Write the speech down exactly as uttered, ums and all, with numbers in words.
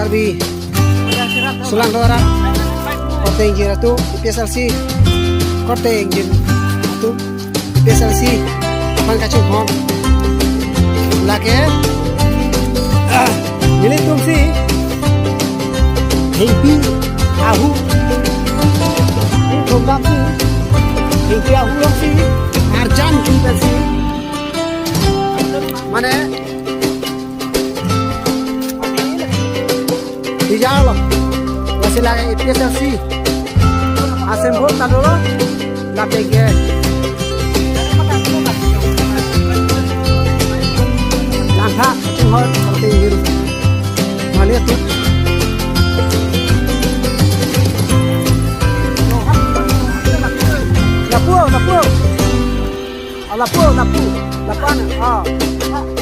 Karbi Sulang Dora, korte ingjir atum, A P H L C korte ingjir atum, A P H L C aphan kachinghon. Lake, ah, nelitum si Hengpi ahu, program si Hengpi ahu along si arjan jumpa si, mane dijarlo. Lasi lake A P H L C asem bol talo lo. Lapen ke langtha chinghon korte ingjir. Mane tu. Lapu, lapu. Ah, lapu, lapu. Lapan. Ah.